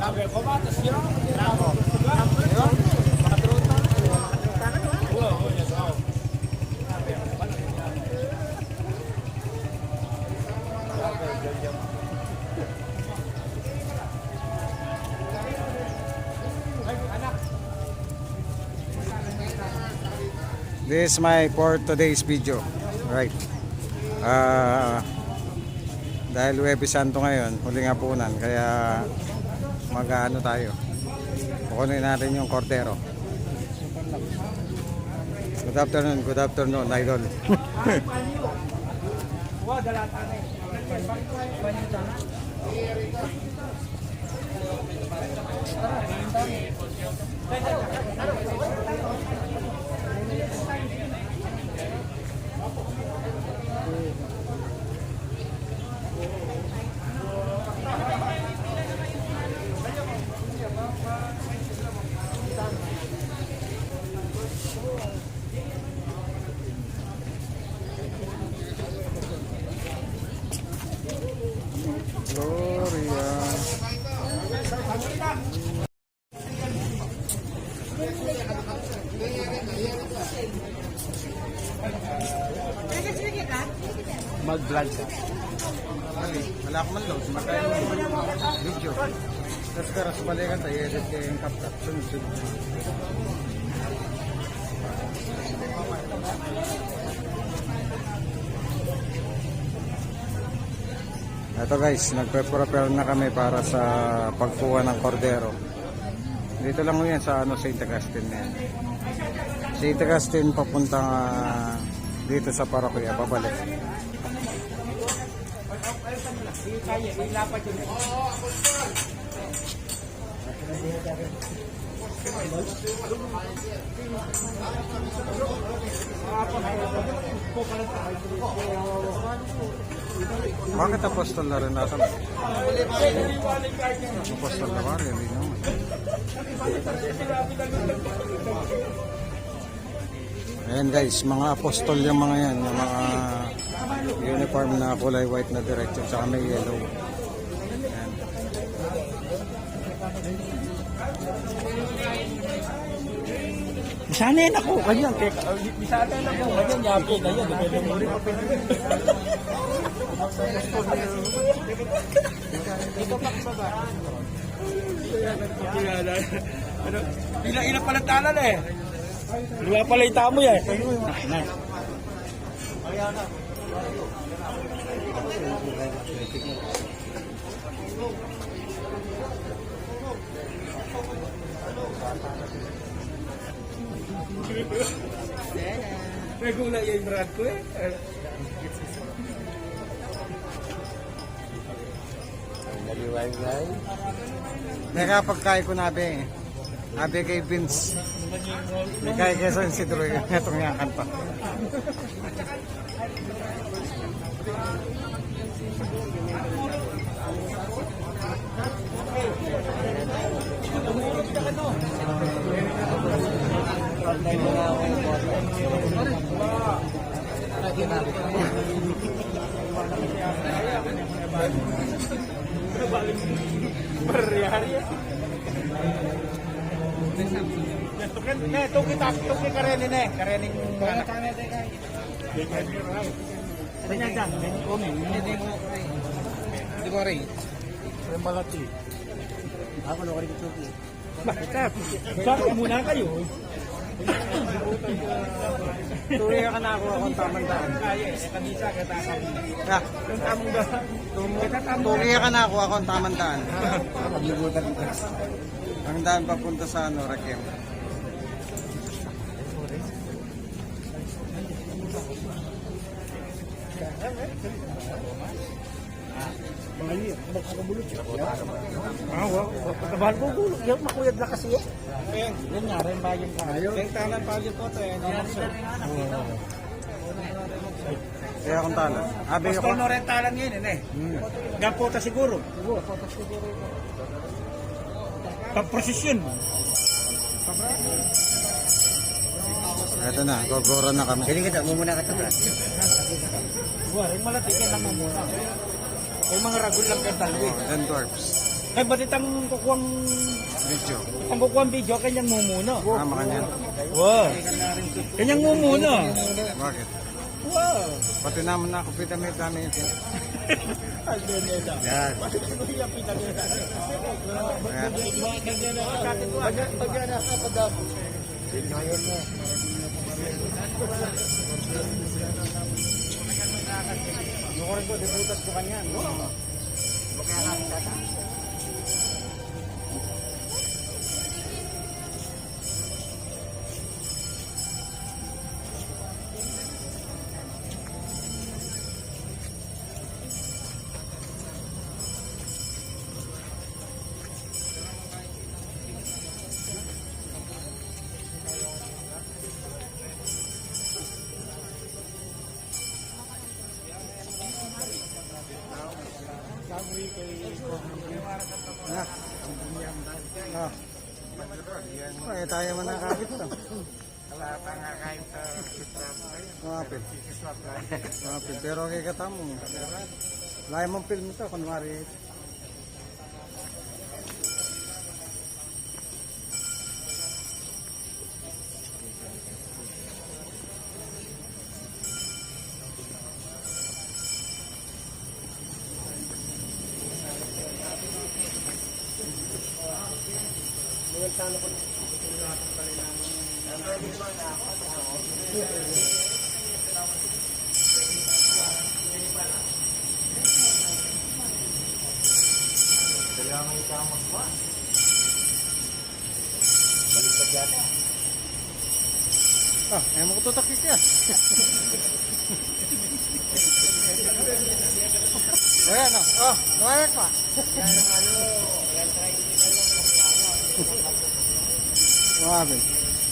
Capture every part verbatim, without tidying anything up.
This is my for today's video. Right. Ah, dahil Huwebes Santo ngayon, huling hapunan, kaya mag-aano tayo. Kukunin natin yung kordero. Good afternoon, good afternoon, idol. Gloria. Mag-vlog ka. Wala akong load. Matay yung video. Tapos karas balikan tayo. Edit kayo yung CapCut. Sunod-sunod. Eto guys, nagpe-prepare na kami para sa pagkuha ng kordero. Dito lang yan sa ano, Saint Augustine na yan. Saint Augustine papuntang, ah, dito sa parokya, pabalik. Bakit apostol na rin natin? Apostol na ba? Hindi naman. Ayan guys, mga apostol yung mga yan, yung mga uniform na kulay white na diretso, tsaka may yellow. Ayan. Sana yan ako, ganyan. Teka, uh, sana yan ako, ganyan. Yapi na yan. Ito pa sa ba? Ano? Ila, ila pala talan eh. Luwa pala yung tamo yan. Nagula yung brad ko eh. Naliwayway. Mega pagkain ko na, be. Abi kay Vince. May kay Quezon si Drew, itong yang kanta. Maryari. Ne, tuki, tuki kareni, ne, kareni. Kanya dyan, kanya kami. Hindi ko rin. Malati. Ako na ko rin tuki. Bakit? Bakit muna kayo? Tuwi ka na ako, akong tamang daan. Ha? Tuwi ka na ako, akong tamang daan. Ang daan papunta sa ano, Raquel. Mga iya, magkakabulot siya. Ah, wa, wa, pagkabahal ko, gulo. Yan, makuyad na kasi eh. Ayan. Yan nga, rin bagay ka. Ayun. Yung tanan bagay po, to, eh. Kaya akong tanan. Abi ko. Pastor Loren tanan ngayon, eh. Hmm. Gapo ta siguro. Siguro, gapo ta siguro. Pagprosesyon. Eto na, gogora na kami. Sige kita, mumuna ka, Tata. Buwan, yung malati ka na mumuna. Yung mga ragul lang ka talwi. Oh, ten dwarfs. Ay, ba't itang kukuang, video. Itang kukuang video, kanyang mumuna. Ah, makanyan. Wow. Kanyang mumuna. Bakit? Wow. Pati naman ako, pita may dami ito. Yan. Yan. Ano ko rin po, dibutas ko kanya, no? Ah. Ah. Eh, tayo man nakakit to. Wala pa nga kahit, ah, swab. Mapil. Mapil. Pero kay katamu, lain mong film to, kunwari. Baliktad yata. Ah, e mo ku tutakit ya. O, yan, o. O, lumayag pa. Grabe.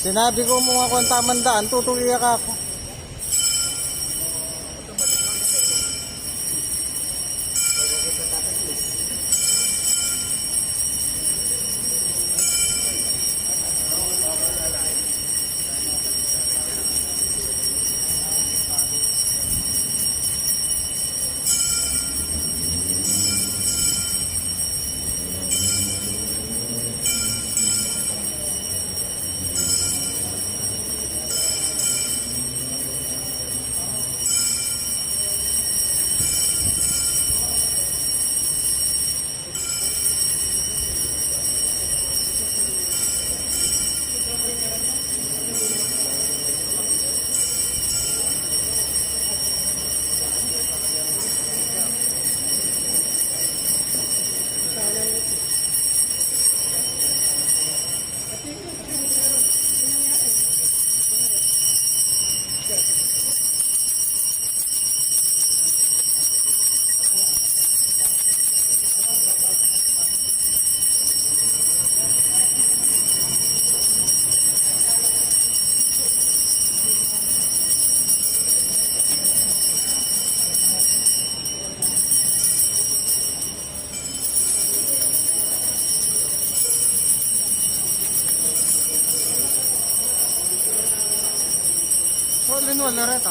Sinabi ku mu nga kung tamang daan, tutuki ya kaku. O, linwal na reta.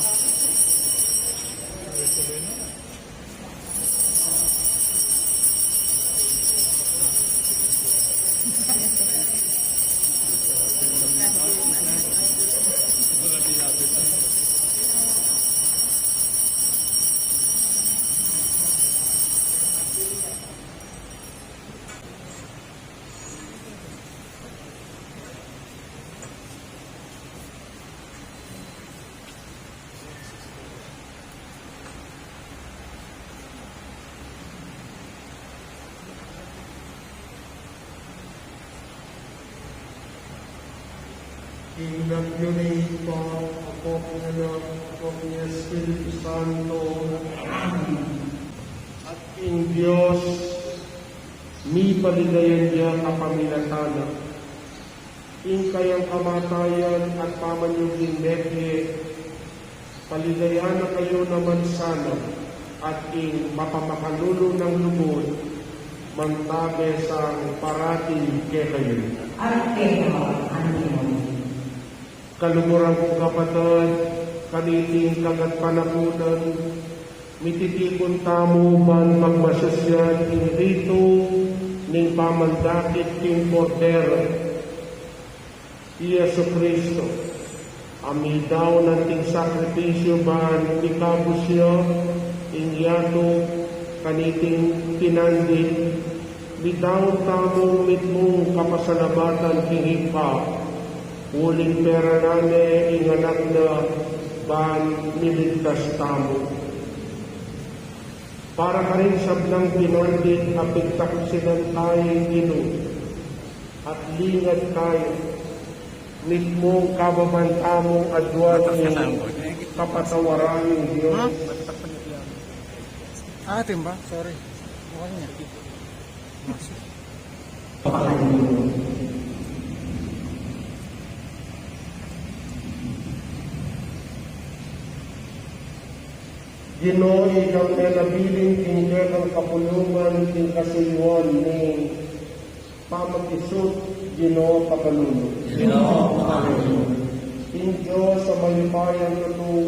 King lagyu ning Ibpa, Anak, Espiritu Santo. At king Dios, mipaligayan ya kapamilatan na. Ing kayang kamatayan at pamanyubling mebie, paligayan na kayu naman sana, at ing mapamakalulu nang lugud, mantabe sang parati kekayu. At keka naman. Kaluguran kung kapatad, kaniting kagatpanakunan, mititipun tamu ban magmasusyan king ritu ning Pamandakit king Kordero, i Jesucristo, a midaun anting sakripisyu ban ikabus ya ing yatu kaniting pinandit, midaun tamung mitmung kapasalamatan king Ibpa, uling peranan ne ing Anak na ban miligtas tamu. Para karing sablang pinandit a pigtaksilan tayu king Ginu, at lingat tayu, mitmung kababan tamung aduan ning kapatawaran ning Dios. Ah, timba, sorry. Bukan niya. Ginu, ikang e nabilin king kekang kapulungan king kasuyuan ning pamakisut, Ginu, pakalulu. Ginu, pakalulu. Ing Dios a mayupayang tutu,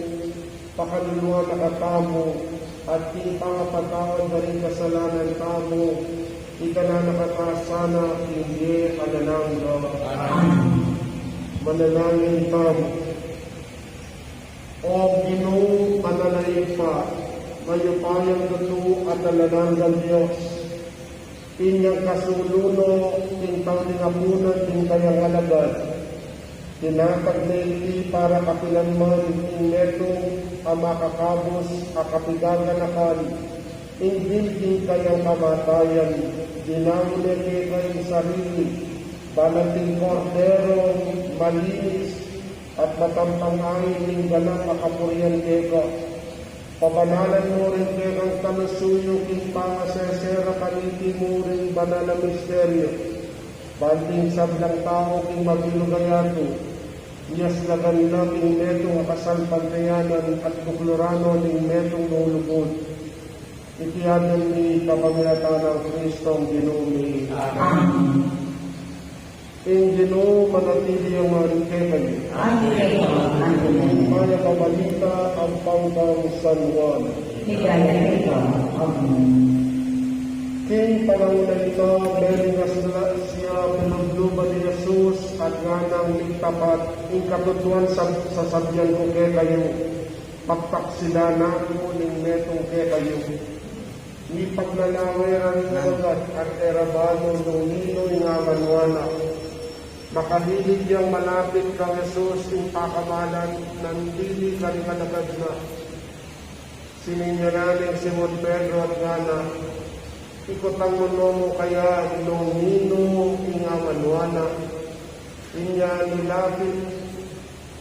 pakaluluan na katamu, at king pangapatawad da ring kasalanan tamu, ikana na kata sana king bie alang angga. Amen. Manalangin tamu. O Ginu, Ibpa, mayupayang tutu at alang anggang Dios, inyang kasulunu king tauling apunan ning kayang alagad, tinatag ne iti para kapilan man ing metung a makakabus a kapigaganakan, ing dil king kayang kamatayan, dinaun ne keka ing sarili, ban anting Korderong malinis at matampang ain ning ganap a kapurian keka. Pabanalan mu rin kekang talusuyu king pangasesera kaniti muring banal a misteryu, ban ding sablang tau king mabilug a yatu, miyaslagan la king metung a kasalpantayanan at bukluranan ning metung lulugud. Iti aduan mi kapamilatan nang Kristong Ginu mi. Amen. Ing Ginu manatili ya ngan kekayu. Amen. Mayap a balita ampon kang San Juan. Ligaya keka, Ginu. King panaun a ita, melingas la sia, pinubluban i Jesus, at nganang, "Migtapat ing katutuan sa, sasabian ku kekayu, pagtaksilan na ku ning metung kekayu." Mipaglalawe ring alagad at e ra balu nung ninu ing amanuan na. Makalilig yang malapit kang Jesus ing pakamalan nang dili karing alagad na. Sininyanan neng Simon Pedro at ngana, "Ikutang mu no mu kaya nung ninu ing amanuan na?" Inya nilapit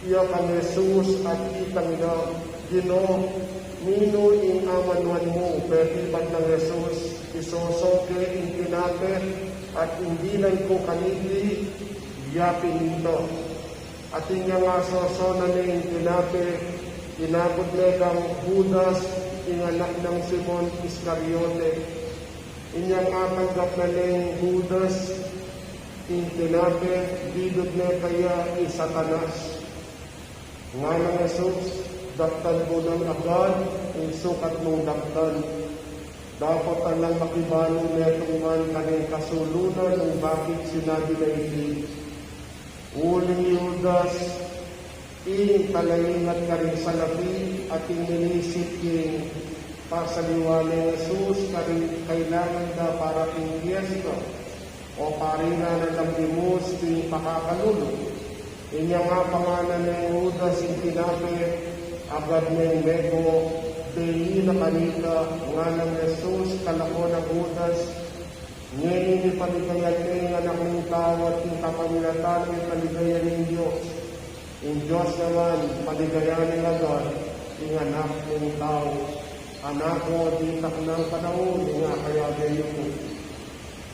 ya kang Jesus at itang na, "Ginu, ninu ing amanuan mu?" Petibat nang Jesus, "Isoso ke ing tinape at ing dinan ku kaniti, yapin ita." At inyang asoso na ne ing tinape, inabut ne kang Judas, ing anak nang Simon Iscariote. Inyang atanggap na neng Judas ing tinape, didut ne kaya i Satanas. Nganang Jesus, "Daptan mu nang agad ing sukat mung daptan." Dapot alang makibalu metung man karing kasulunu nung bakit sinabi na iti. Uling i Judas, ing talaingat karing salapi, atin minisip king pasaliwa neng Jesus karing kailangan da para king piesta o parinan a lambimus king pakakalulu. Inyang apangana neng Judas ing tinape, agad neng meko, "Beni na kanita." Nganang Jesus, "Kalako nang Judas, ngeni mipaligayan ne ing Anak ning Tau, at king kapamilatan mipaligayan ning Dios. Ing Dios naman paligayan ne agad ing Anak ning Tau." Anak ku, ditak nang panaun ing akayabe yu ku.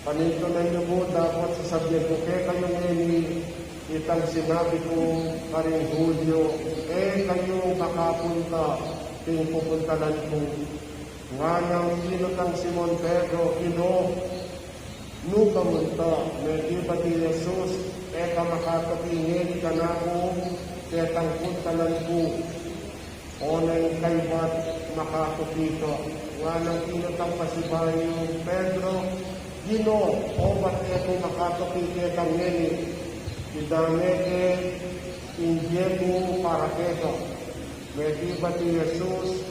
Panintunan yu ku, dapot sasabian ku kekayu ngeni itang sinabi ku karing Judio, e kayu makapunta king pupuntalan ku. Nganang kinutang Simon Pedro, "Ginu, nu ka munta?" Mekibat i Jesus, "E ka makatuki ngeni kanaku ketang puntalan ku? Oneng kaybat makatuki ka." Nganang kinutang pasibayu Pedro, Ginu, obat ke ku makatuki keka ngeni, idame ke ing bie ku para keka. Mebie i Jesus,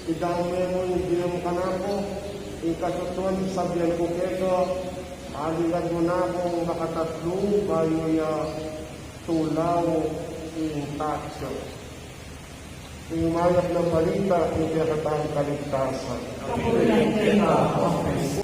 idame mu ing bie mu kanaku, ing katutuan sabian ku keka, aliwa na kung makatatlu bayu ya tulaw ing tatsu. Ing mayap a balita ning kekatang kaligtasan. Kapilan keka, O Kristo.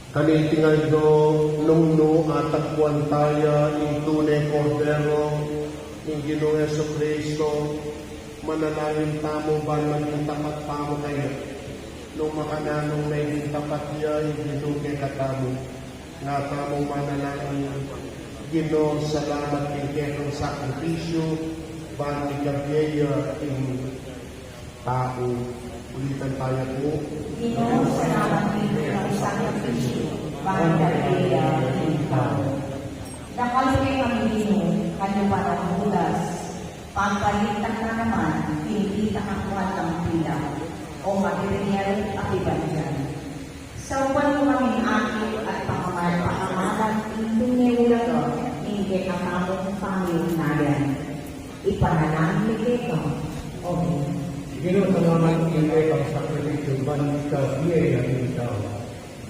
Kaniting aldo, nung nu atagpuan taya ing tune Kordero ning Ginung Jesucristo, manalangin tamu ban maging tapat tamu kaya. Nung makananu nang maging tapat ya ing Ginu kekatamu, nga tamu manalangin, Ginu, salamat king kekang sakripisyu, ban ikabie ya ing tau. Ulitan taya pu. Ginu, salamat king kekang sakripisyu, ban ikabie ya ing tau. Dakal kekami Ginu, kanu pa nang bulas, pagbaliktan na naman, king di ta kakuat ing pila, o material a pibandian. Saupan mu kaming akit at pakamal-, pakamalan ing tune ulaga ning kekatamung pamiknayan. Ipanalangin mi keka. Amen. Ginu, salamat king kekang sakripisyu, ban ikabie ya ing tau.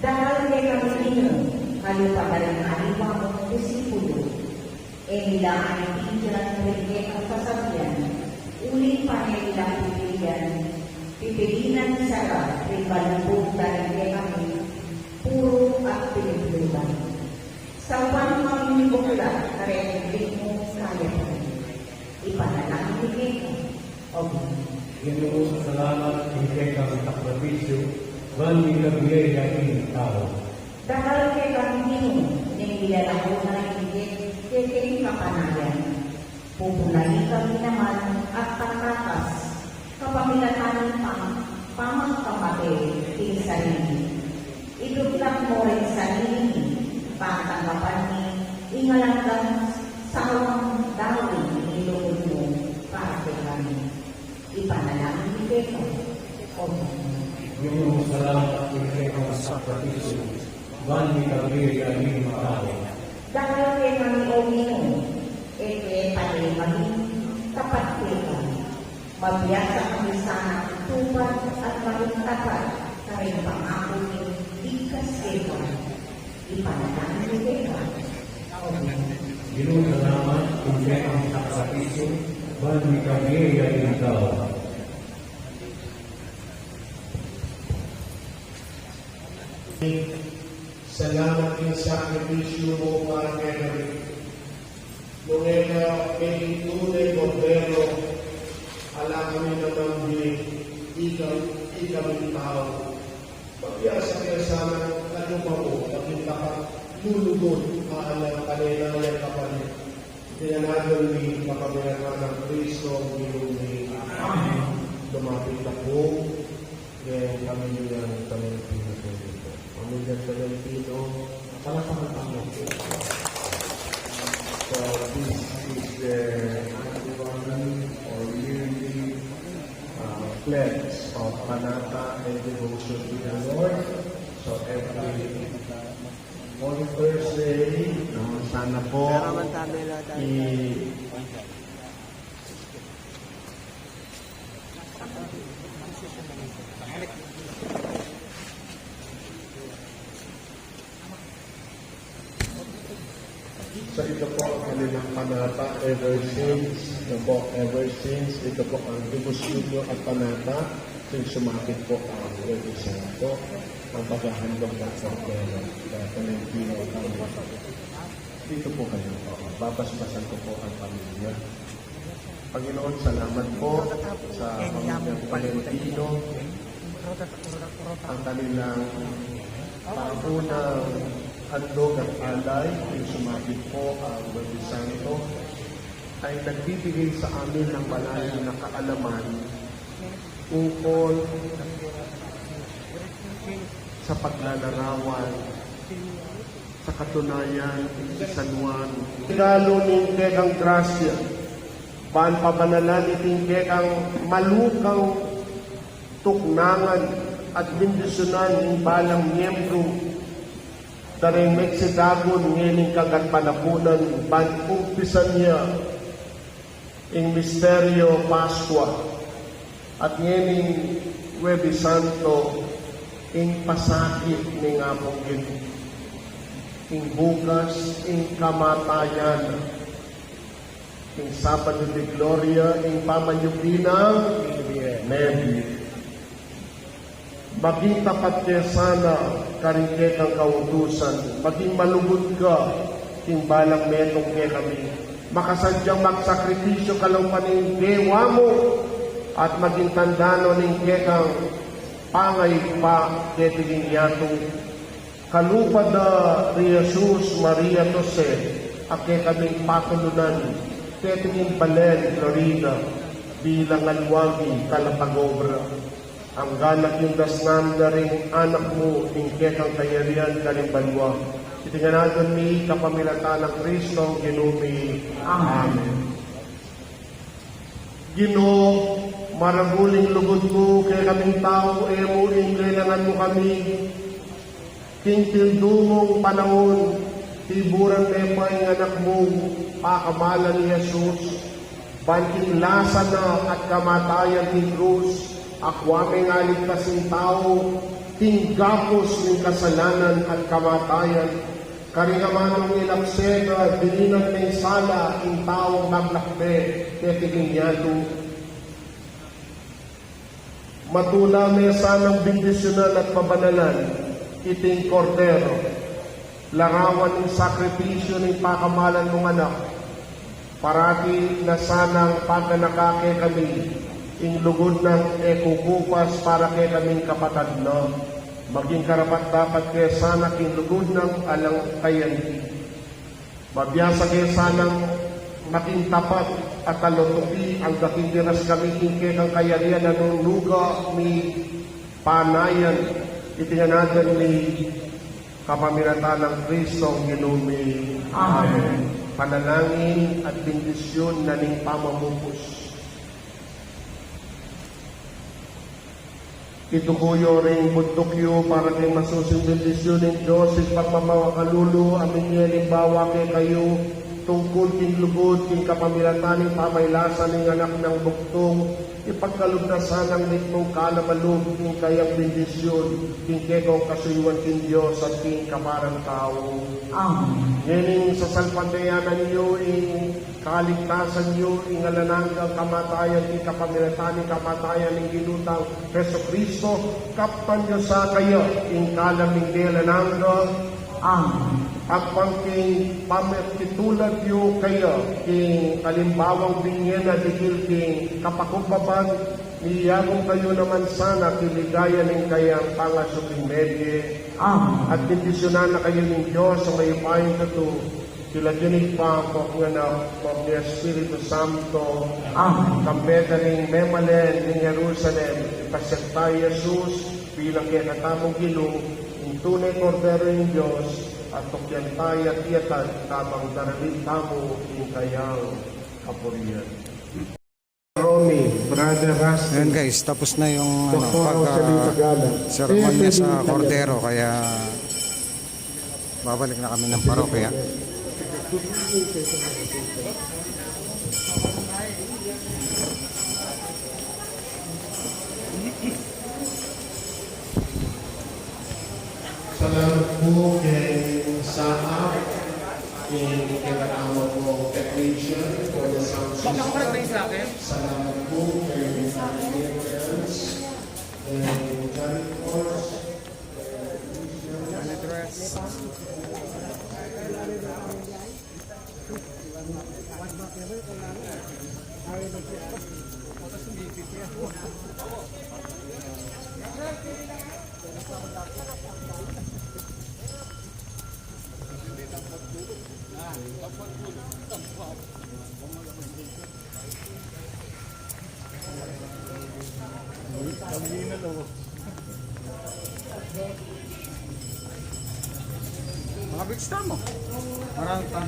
Dakal kekami Ginu, kanu pa nang aliwa mung disipulu. E mi la antipian ring kekang kasabian, uling pane mi la pipilian, pipilinan mi sara ring balbug da ring kekami, puru at piniplutan. Saupan mu kaming mibuklat kareng ritmu kaya kami. Ipanalangin mi keka. Amen. Ginu, salamat king kekang sakripisyu, ban ikabie ya ing tau. Dakal kekami Ginu, ning milalako na ring kekeng kapanayan. Pupulayi kami naman at tatakas, kapamilatan ning pam-, pamagpamate king sarili. Iduplat mu ring sarili mi, ban tanggapan mi ing alang anggang sawang daun ning lugud mu para kekami. Ipanalangin mi keka. Amen. Ginu, salamat king kekang sakripisyu, ban ikabie ya ing tau. Dakal kekami, O Ginu, e ke pale maging tapat keka. Mabiasa kami sanang tupad at maging tapat kareng pangaku ming ligtas keka. Ipanalangin mi keka. Amen. Ginu, salamat king kekang sakripisyu, ban ikabie ya ing tau. Salamat king sakripisyu mu para kekami. Nung e ka meging tune Kordero, ala kami namang bie, ikami, ikaming tau. Mabiasa ke sanang kanu pa mu maging tapat, lulugud, alang kanena yang kapalit. Iti ngan aduan mi kapamilatan nang Kristo, Ginu mi. Amen. Lumapit na pu ing pamilyang Tolentino. Pamilyang Tolentino, palakpakan tamu. So, this is the annual or yearly, uh, pledge of panata and devotion to the Lord. So, every Holy Thursday, no, sana po i- So ito po ang kanilang panata ever since, ito po, ever since, ito po ang debosyon nyo at panata, since sumapit po ang Huwebes Santo, ang paghahandog ng kordero, kaya Tolentino, dito po kayo, babasbasan ko po ang pamilya. Panginoon, salamat po sa pamilyang Tolentino, ang kanilang paunang handog at alay, yung sumapit po ang Huwebes Santo, ay nagbibigay sa amin ng malalim na kaalaman ukol sa paglalarawan sa katunayan ni San Juan. Regalo ning kekang grasya, ban pabanalan iting kekang malukang tuknangan at bendisyunan ing balang miyembru da ring mekidagun ngening kagatpanapunan ban umpisan ya ing misteryo Paskwa, at ngening Huwebes Santo, ing pasakit ning Apung Ginu, ing bukas, ing kamatayan, ing Sabado de Gloria, ing pamanyubli nang mebie. Maging tapat ke sana karing kekang kautusan, maging malugud ka king balang metung kekami. Makasadyang magsakripisyu ka laupang ing dewa mu, at maging tanda no ning kekang pangaibpa keti king yatu. Kalupa da ri Jesus, Maria, Jose, a kekaming patulunan keti king Belen, Florida, bilang aliwang kalapag-obra. Anggang king dasnan da ring anak mu ing kekang kayarian karing banua. Iti ngan aduan mi kapamilatan nang Kristong Ginu mi. Amen. Ginu, maragul ing lugud ku kekaming tau, e mu ing lelangan mu kami. King tildu mung panaun, tiburan me pa ing anak mung pakamalan i Jesus, ban king lasa na at kamatayan king krus, akwa meng aligtas ing tau king gapus ning kasalanan at kamatayan. Karing amanung ilakse na dininan meng sala ing taung maglakbe keti king yatu. Matula me sanang bendisyunan at pabanalan iting Kordero, larawan ning sakripisyu ning pakamalan mung anak. Parati na sanang paganaka kekami ing lugud nang e kukupas para kekaming kapatad na, maging karapat-dapat ke sana king lugud nang alang kayanti. Mabiasa ke sanang maging tapat at alutuki anggang king diras kami king kekang kayarian a nunuga mi panayan. Iti ngan aduan mi kapamilatan nang Kristong Ginu mi. Amen. Panalangin at bendisyun na ning pamamupus. Ituku yu ring buntuk yu para king masusing bendisyun ning Dios, ing pagmamakalulu a mingye ning bawa kekayu, tungkul king lugud king kapamilatan ning pamaylasa ning anak nang bugtung, ipagkalub na sanang mitmung kalamalub king kayang bendisyun, king kekong kasuyuan king Dios at king kaparang tau. Amen. Ngening sasalpantayanan yu ing kaligtasan yu, ing alang anggang kamatayan, king kapamilatan ning kamatayan ning Ginu tang Jesucristo, kaptan yu sa kaya ing kalam ning bie alang angga. Amen. Agpang king pamakitulad yu kaya king alimbawang binye na dikil king kapakumbaban, miyakum kayu naman sana king ligaya ning kayang pangasubling mebie. Amen. At bendisyunan na kayu ning Dios a mayupayang tutu, king lagyu ning Ibpa, ning Anak, ning Espiritu Santo. Amen. Kambe da ring memalen ning Jerusalem, ipasiag ta i Jesus bilang kekatamung Ginu, ing tune Kordero ning Dios, at tukyan ta ya at iyatas kabang daralit tamu ing kayang kapurian. Romy, Brother Rusty. Ayan guys, tapos na yung ano, Doktor pag Rosalie ah, Tagala, sermon niya sa Anthony Tagala. Kordero, kaya babalik na kami ng parokya. Salamat po kay Saab, kay, kay Katama po technician for the sound system. Salamat po kay Engineer Terrence, kay Johnny Force, kay Engineer Mga big star mo. Marami pa.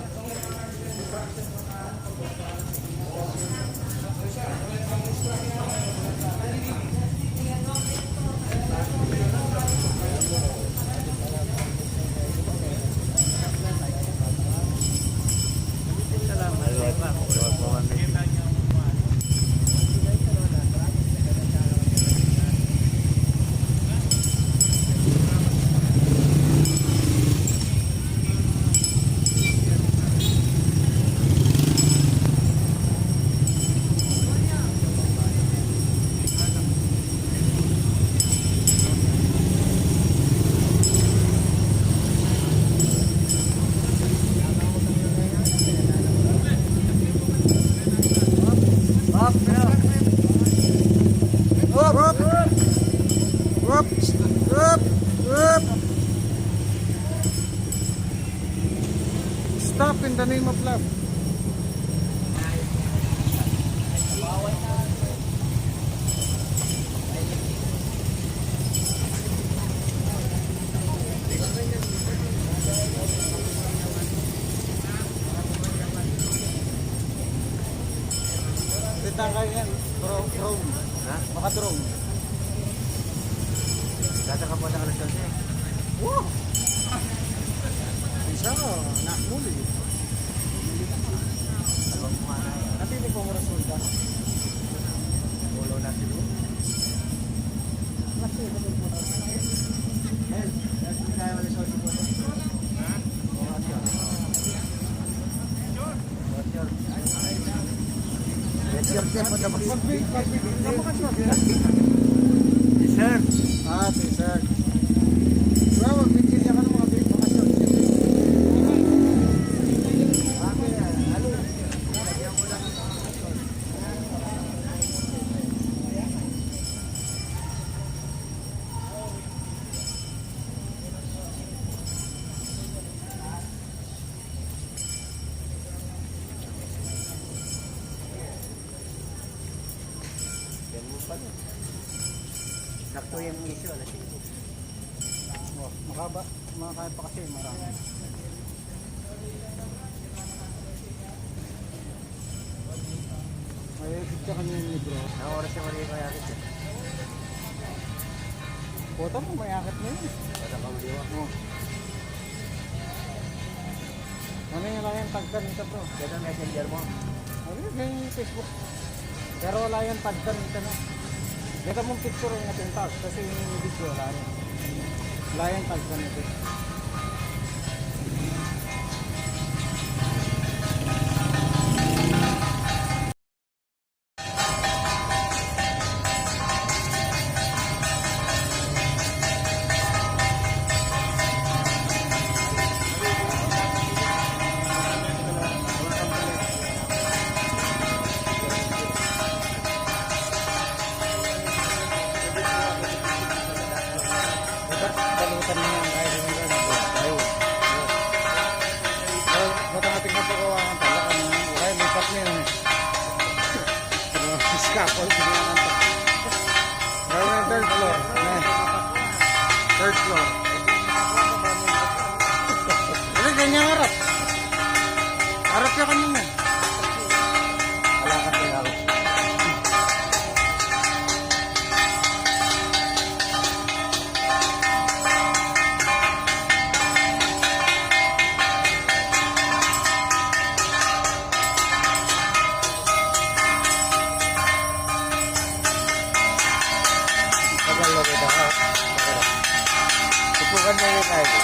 Up, up. Up, up. Up, up, up. Stop in the name of love. Kita kayo yan, bro, bro. Ha? Maka-drone. Dada ka po sa alas dose. Wow! Isa, nakuli. Dalawang kumana. Napili ko ang resulta. Ulo na siguro. Mas ito po. Ayun, ayun, ayun, ayun, ayun, ayun. T-shirt. Ah, t-shirt. Bro, magbigay ka ng mga big bakasyon. Yan mo pa niya. Sakto yung issue, alas singko. Oh, makaba, makakaya pa kasi marami. May exit ka kanina ni bro. Ang oras yung mali ko yakit eh. Puta mo, may akit na yun. Wala pang diwa. Oh. Ano yung line tag ka nito, bro? Yan ang messenger mo. Ano yun? Yung Facebook. Pero wala yung tag ka nito, no? Kita mong picture yung ating tag. Kasi yung video, wala yun. Wala yung tag ka nito. Balutan mo yan, kaya rin yung ano, ayun. Ba't ang ating kapagawa ng pala, ano, wala, lipat na yun eh. Scaffold, hindi na kanto. Meron ng third floor. Ayan. Third floor. Hindi, ganyan harap. Harap ka kanina. Wala ka tinawag. Tagal na kita, ha? Tagal na. Ito po, Ano yun, Ivy?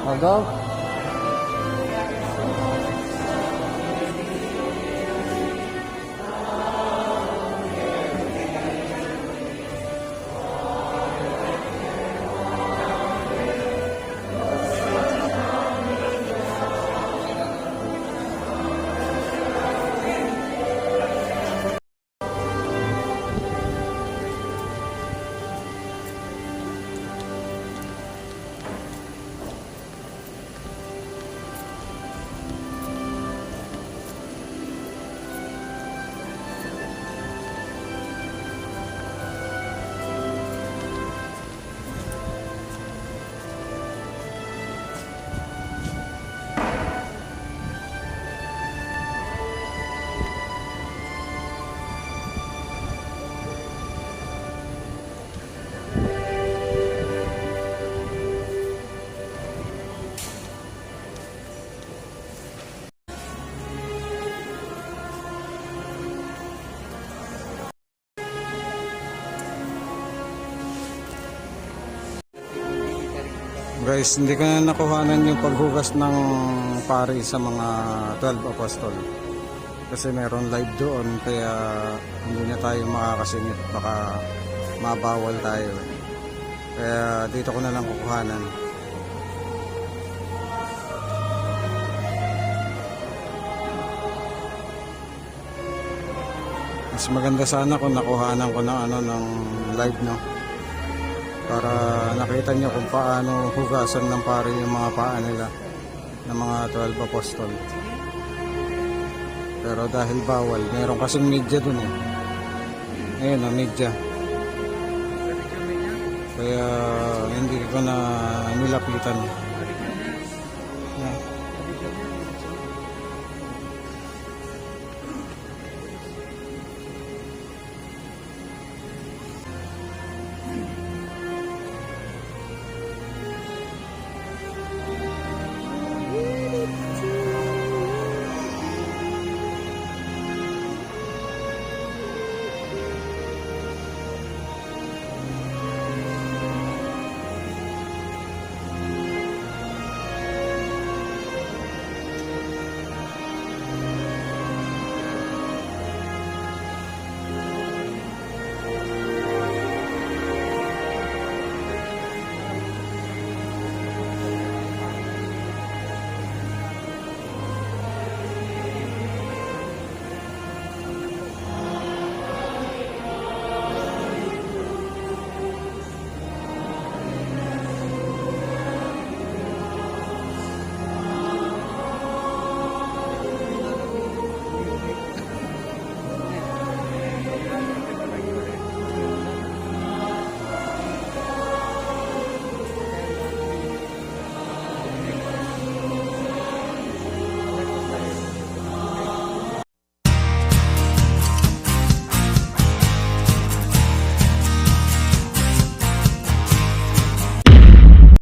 Agaw. Guys, hindi ko na nakuhanan yung paghugas ng pari sa mga twelve apostol. Kasi meron live doon, kaya hindi na tayo makakasingit. Baka mabawal tayo, eh. Kaya dito ko na lang kukuhanan. Mas maganda sana kung nakuhanan ko ng, ano, ng live, no? Para nakita nyo kung paano hugasan ng pari yung mga paa nila. ng mga twelve apostol. Pero dahil bawal, meron kasing media dun eh. Ayun, oh, media. Kaya hindi ko na nilapitan.